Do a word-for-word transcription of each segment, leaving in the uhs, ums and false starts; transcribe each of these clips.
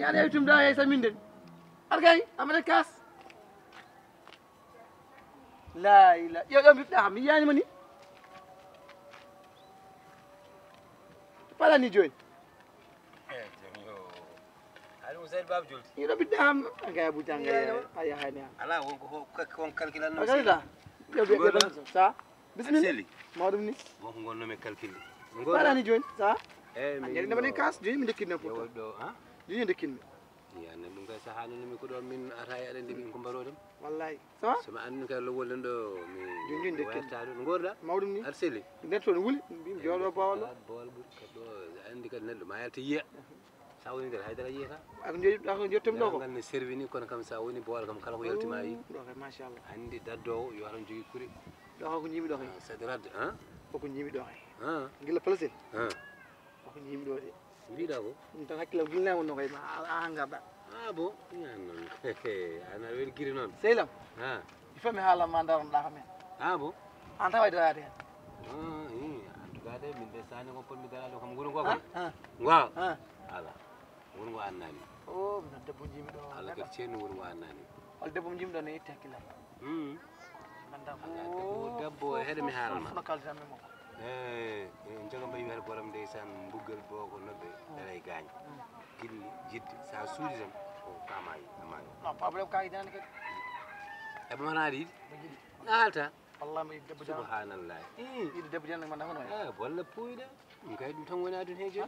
Yaani, yewtum da, yey samin den. Ar kay, amana kas. La ila. Yo, yo, mi ɗa, mi yani mani. Pala ni joy. Eh, jam yo. Ali Usaid Bab Julti. Ino ɓiɗɗo am, a gaya buta, a gaya, a yahani am. Ala, won ko, ko, ko on calculan no. A gaya sa. Yo, yo, yo, sa. Bismillah. Seli. Mawɗum ni. Won ko ngonno mi calcul. Pala ni joy, sa. Eh, mi. Ngel na mani kas, joy mi ndekkin na foto. Yo, ɗo, ha? Joy ndekkin mi. Iya, ne ɗum kay sahaa nani mi ko ɗo min ata e aɗa ndeɓi ko mbaroɗon. Wallahi. Ça va? So mi anndi kay lowol ɗen ɗo mi. Jooni jooni ndekken. Wayata ɗum. Ngorda? Mawɗum ni. Arseli. Nder toon wuli, mbimi jooɗo bawal ɗo. Bawal ɓuri kadi ɗo, a anndi kadi neɗɗo ma yalta yiya. Sa woni nder haydara yiyata. Ako jooɗi, ako jottum ɗo ko. Ngal ne servi ni kono kam sa woni bawal kam kala ko yalti ma yi. Ɗo kay machallah. Anndi daddowo yo tan jogii kuɗi. Ɗo ko jimi ɗo kay. Ah, c'est de radde, hein? Ko ko jimi ɗo kay. Ah. Gila placel. Ah. Ko ko jimi ɗo de. Mbiɗa ko? Ɗum tan hakkillam gilnaama no koye ma, a, a ngarɗa. Ah bon? Yan noon. Ana wel giri noon. Sehlam. Ha. Il faut mi haalan ma ndaron ɗa men. Ah bon? An tawa e daraade hen. Ah, i, en tout cas de, min de sani ko potmi daraade kam wuro ngo kam. Ha? Ngo? Ha. Ala. Wuro ngo annani. Oh, min debbo jimi ɗo. Ala ko ceeni wuro ngo annani. Wal debbo jimi ɗo ne itti hakkillam. Hmm. Ganda ko. Ala debbo, debbo, heɗe mi haalma. Fof no kalditanmi mo. Eh, eh, jogo mbayi wiyata goram ndeysaan, mbuggal boo ko nobbe, mm, daray gaañ. Mm. Gilli, jidde, sa suudi tan, ko ka maayi, a maayi. Non, problème ka yiɗi nande kadi. E ɓe manaɗi yiɗi? Ɓe yiɗi. Naalta. Wallah, mi yiɗi debbo janano. Subhanallah. Ii. Yiɗi debbo janano, man, hono. Eh, bolle puuyɗe. Ɗum kay ɗum tan woni aduna he jooni. Ha?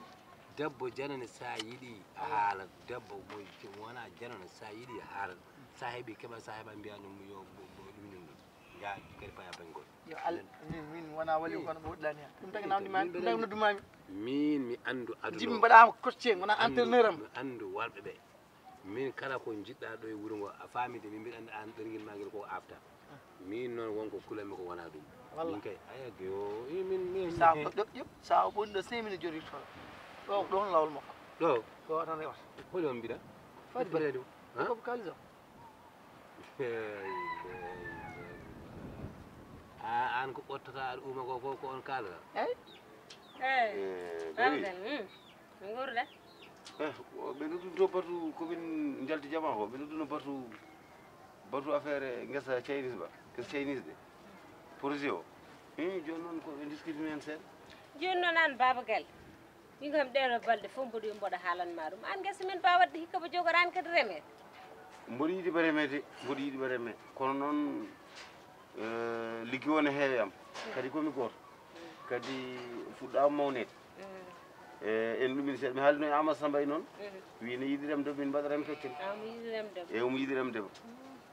Debbo janano sa yiɗi a haalat. Debbo mo j-, wona janano sa yiɗi a haalat. Sa heɓi keɓa, sa heɓa mbiya ɗum yo, ɗum ɗum ɗum. Njaha kadi paya bangol. Yo Al-, min, min wona wali kono ɓe woɗɗani hen. Ɗum tagi nawdi mami, ɗum tagi noddumami. Min mi anndu aduna. Jimmi mbaɗama coach en, wona entraîneur am. Mi anndu walɓe ɓe. Min kala ko jiɗɗa ɗo e wuro ngo, a faami de, min mbiɗa anndi an ɓerngel ma ngel ko afta. Min noon won ko kulanmi ko wona ɗum. Walla. Min kay, aya, yo, i, min, min, sa min, ɗo, ɗo, sa o ɓoni ɗo cinq minutes jori to. Ɗo, ɗon lawol makko. Ɗo? Ɗo tan rewata. Holi on mbiɗa? Fadi. Fadi ɗum. Ha? Ko kalis o. A, an ko ɓottata aɗa uuma ko, ko, ko on kaalata? Eyi. Eh, Babagal, hmm. No nguurɗa? Eh, ɓe nodduno batu ko min njalti jama ko, ɓe nodduno batu, batu affaire ngesa Chinese ba, ngesa Chinese de. Projet o. Eh, jooni noon ko ɓe diskuti mi hen seeɗa. Jooni noon an Babagal. Min kam ɗeɗo balɗe fof mboɗo wiya mboɗo haalan ma ɗum. Aan ngesa men ba waɗde hikka ba jogoraani kadi remeede. Mboɗo yiɗi ba remeede, mboɗo yiɗi ba remeede. Kono noon, eh, liggi o ne heewi am. Kadi ko mi gooto. Kadi fuɗɗaama mawneede. Eh, en ɗumini seeɗa. Mi haalino e Amadou Samba e noon. Wi ne yiɗi remde, min mbaɗa rem feccen. Ah, omo yiɗi remde. E omo yiɗi remde ba.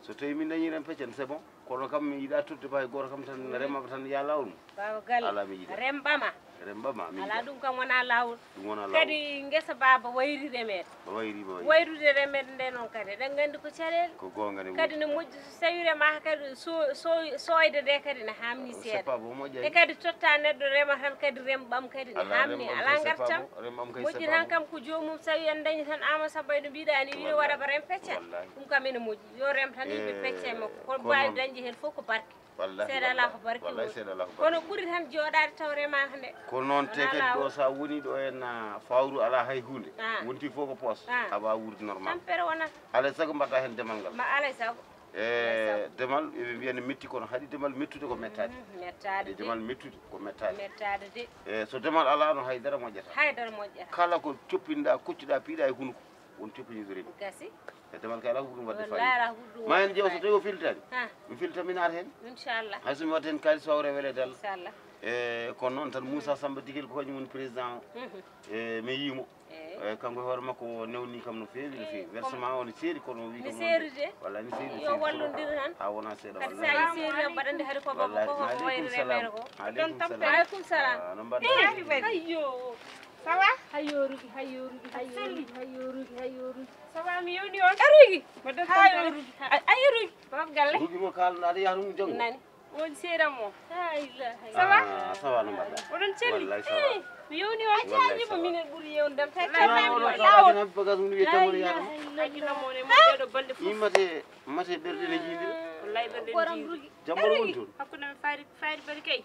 So tawi min dañi rem feccen, c'est bon. Kono kam mi yiɗa totti hay gooto kam tan, remaɓe tan ya laawol mum. Baaba Galle, ala mi yiɗa. Remɓama. Remɓama, mi yiɗa. Ala ɗum kam wona laawol. Ɗum wona laawol. Kadi ngesa baaba wayri remeede. Wayri, wayri. Wayrude remeede nde noon kadi, eɗen nganndi ko caɗeele. Ko goonga ne. Kadi ne moƴƴi so tawi remaaka kadi so-, so-, sooyde nde kadi ne haamni seeɗa. C'est pas bon, moƴƴani. E kadi totta neɗɗo rema tan kadi remɓam kadi ne haamni, ala ngartam. Remɓam kay c'est pas bon. Moƴƴi tan kam ko joomum so tawi en dañi tan Ama Samba no mbiɗa ni, wiɗo waɗa ba rem pecca. Wallahi. Ɗum kam ene moƴƴi. Yo rem tan yimɓe pecce makko. Ko mbaawi dañde heen fof ko barke. Wallahi, seeɗa alaa ko barke woni. Wallahi, seeɗa alaa ko barke. Kono ɓuri tan jooɗaade taw remaaka nde. Kono noon te kadi ɗo sa woni ɗo en, ah, fawru alaa hay huunde. Ah. Wonti fof ko poos. Ah. A waawa wuurde normal. Tampere wonata. Alaa e sago mbaɗɗa heen demal ngal. Ma alaa e sago. E demal, eɓe mbiya ne metti kono haɗi demal mettude ko mettaade. Mhm, mettaade de. Demal mettude ko mettaade. Mettaade de. E so demal alaa no haydara moƴƴata. Haydara moƴƴata. Kala ko coppinɗa, koccuɗa, piiɗa e hunuko. Won teppoñiiɗo remi. Gasi. E demal kay alaa ko ɓuri ɗum waɗde fayida. Wallahi, alaa ko ɓuri ɗum waɗde fayida. Ma en ƴeew so tawi o filtaani. Ha. Mi filta min ar heen. Inchallah. Hay so mi waɗi heen kaalis wawre weleede Allah. Inchallah. E kono noon tan Moussa Samba Digel ko kañum woni président o. Mhm. E mi yii mo. Eyi. E kanko e hoore makko o newni kam no feewi, no feewi. Eyi, versement o no seeri kono o wi kam. Mi seeri de. Walla mi seeri. Yo wallondir tan. Ha wona seeɗa. Kadi wallahi. Sa yi seeri o mbaɗande hari ko baba ko ko wayri remere ko. Aleykum salam. Aleykum salam. Ah, no mbaɗɗa? Eyi, ayyo. Ça va? Hayo rugi, hayo rugi, hayo rugi, hayo rugi, hayo rugi. Ça va, mi yewni on. A rugi? Mbaɗɗon tampere. Hayo rugi. Ay, ay, rugi. Baaba Galle. Rugi mo kaalɗa, aɗa yaha ɗum janngo? Nani. Woni seeram o. La ilaha illallah. Ça va? Ah, ça va, no mbaɗɗa? Oɗon celli? Wallahi, ça va. Eh, mi yewni on. Wallahi, ça va. Minen ɓuri yewndam. Tawi wallahi, tawi oɗo laawol. Bagage mum wiye tan woni yaɗum. La ilaha illallah. Hakkille mon e mon ɗeɗo balɗe fof. Mate, mate ɓerɗe ne jiiɗi. Wallahi, ɓerɗe ne jiiɗi. Jam ɓolo woni toon. Hakkunde men faari, faari bari kay.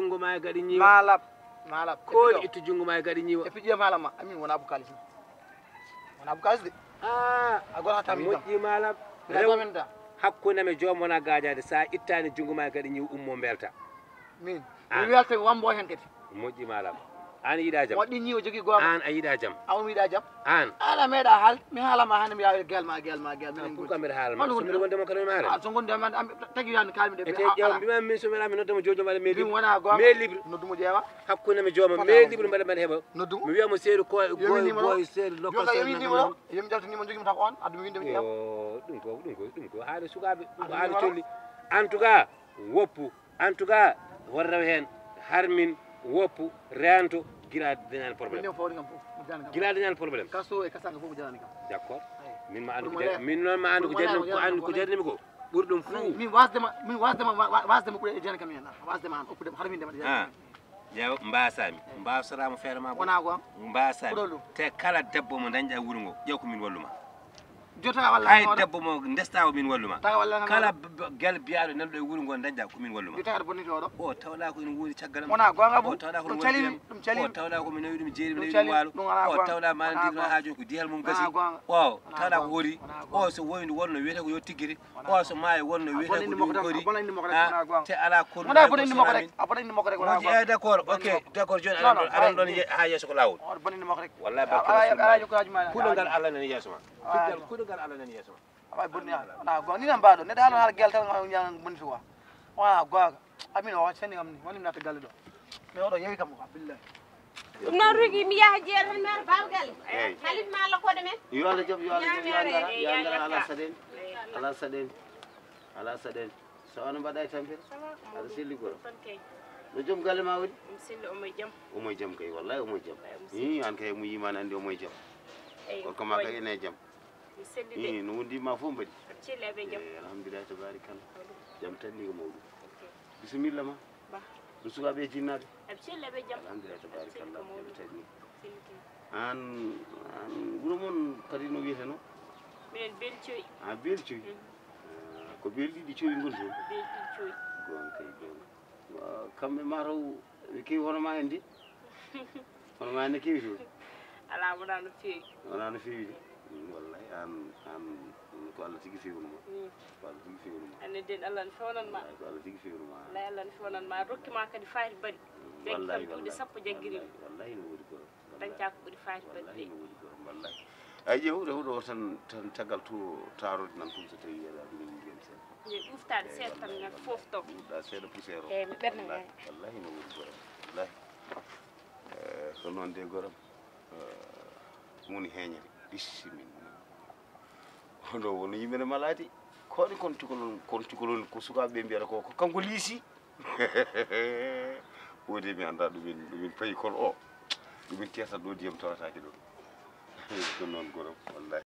junngo ma e gaɗi ñiiwa. Malab. Malab. Kooli ittu junngo ma e gaɗi ñiiwa. E piƴƴe malama. Amin wona bu kalis. Wona bu kalis de. Ah, a gona tami. Moƴƴi malab. Rew. Hakkunde me joom wona gaajaade. So a ittaani junngo ma e gaɗi ñiiwa ummo mbelta. Min. An. Mi welta mi wambo hen kadi. Moƴƴi malama. An yiɗa jam. Waɗi ñiiwa jogi goonga. An a yiɗa jam. Aw mi yiɗa jam. An. An a meeɗa haal, mi haalama hannde mi yawi gel ma, gel ma, gel. An minen pourquoi mbeɗa haalama? Somi wonde mo kadi mi maare. Ah, so gondi am, am, tagi yani kalmi de. Ete ƴeew mbima min so mi mi nodda mo jojo mbaɗa me libre. Wona goonga. Me libre. Noddumo ƴeewa. Hakkunde mi jooma me libre mbaɗa mbaɗa heɓa. Noddumo. Mi wiya mo seedu ko boy boy seedu lokka seedu. Yomi jaltinimo jogimo tan ko on, addu mi winde mi ƴeewa. Yo, ɗum ko, ɗum ko, ɗum ko haali sukaaɓe, ɗum ko haali colli. En tout cas, woppu. En tout cas, won rew heen, harmin, woppu, reento, gila dañaani problème. Gila dañaani problème. Kaso e kasanga fof ko janani kam. D'accord. Min ma anndu ko jar-, min noon ma anndu ko jarni, ko anndu ko jarnimi ko. Ɓuri ɗum fof. Min wasdema, min wasdema, wa-, wa-, wasdema ɓuri e janani kam hen. Wasdema an, oppude harminde mbaɗa janani kam. Ƴeew, mbasami. Mbasatama feere ma. Wona ko am. Mbasami. Te kala debbo mo dañɗa e wuro ngo, ƴeew ko min walluma. Jota walla hay debbo mo ndesta o min walluma. Kala gel biyaɗo nanɗo e wuro ngo dañɗa ko min walluma. Jota aɗa bonnito ɗo. O tawɗa ko ina woni caggal am. Wona gonga bu. O tawɗa ko ɗum calimi, ɗum calimi. O tawɗa ko mi nawi ɗum jeeri mi nawi ɗum waalo. O tawɗa mana ndino ha joni ko diyal mum gasi. O tawɗa ko hori. O so woyndi wonno wiyete ko yo tiggiri. O so maayi wonno wiyete ko ɗum hori. Te ala ko wona bonani mo ko rek. A bonani mo ko rek. Moƴƴi, eh, d'accord. Ok, d'accord, joni aɗa ɗon, aɗa ɗon ha yeeso ko lawol. Wallahi barke Rasulullah. Kuɗo ngal Allah nani yeeso ma. Figgal kuɗo ngal Allah nani yeeso ma. Awa bonni ha. Wona gonga ni nan mbaɗo. Neɗɗo haala haala gel tan ngal ñaan bonni suwa. Wona gonga. Amin o senni kam ni. Woni mi natta galle ɗo. Mi oɗo yewi kam ko billahi. Ɗum noon rugi mi yaha jeeya tan mi ara bawgal. Eyyi. Halit ma Allah koɗo men. Yo Allah jaɓ, yo Allah jaɓ, yo Allah jaɓ, yo Allah jaɓ, Jaɓ. ala saɗen. Ala saɗen. Ala saɗen. So wano mbaɗa e tampere. Aɗa selli goro. Tan kay. No joom galle ma woni? Omo selli, omo e jam. Omo e jam kay, wallahi omo e jam. Wallahi omo selli. Hi, an kay mo yimani andi omo e jam. Eyi, Gorko ma kay ene e jam. Mi selli Hi, de. No wondi ma fof mbaɗi. Aɗa selli aɓe jam. Eyi, alhamdulillah tabarikalla. Mawɗum. Jam tanni ko mawɗum. Ok. Bisimilla ma. Ba. No sukaɓe e jinnaaɓe? Aɓe selli aɓe jam. Alhamdulillah tabarikalla. Selli ko mawɗum. Jam tanni. Selli kay. An an wuro mon kadi no wiyeteno? Minen Beeli Coyi. A Beeli Coyi. Ah, ko beeli ɗiɗi Coyi ngoni toon. Beeli ɗiɗi Coyi. Gonga kay gonga. Wa- kamɓe mataw ɓe kewi hono ma en de? Hono ma en ne kewi toon? Ala wona no feewi. Wona no feewi de? Mm, wallahi an an ko Allah tigi fewnuma. Mm. Ko Allah tigi fewnuma. Anne den Allah no fewnan ma. Wallahi ko Allah tigi fewnuma. Lay Allah no fewnan ma, rokki ma kadi faati baɗi. Ɓen Wallahi kam duuɗi wallahi. Sappo jaggiri. Wallahi wallahi no woodi ko. Dañca ko ɓuri faati baɗi Wallahi de. No woodi ko. Wallahi. Ay ƴeew rewɗo o tan tan caggal to taarode nan tum so tawi aɗa ɗum ndiyam seeɗa. Nde uftaade seeɗa tan ngal fof to. Ɗa seeɗa poussière o. Eyi, mi ɓernde mi Wallahi wallahi no woodi goram. Wallahi. Eh, ko noon de goram. Eh, moni heeñere. Bisimilla. Hono wono yimɓe ne malaade. Koɗi kon cukalon kon cukalon ko sukaaɓe ɓe mbiyata ko ko kanko liisi. Wodi mi annda ɗumin ɗumin payi kon o. Ɗumin tiyata ɗo ndiyam tawataake ɗo. Ko noon goram wallahi.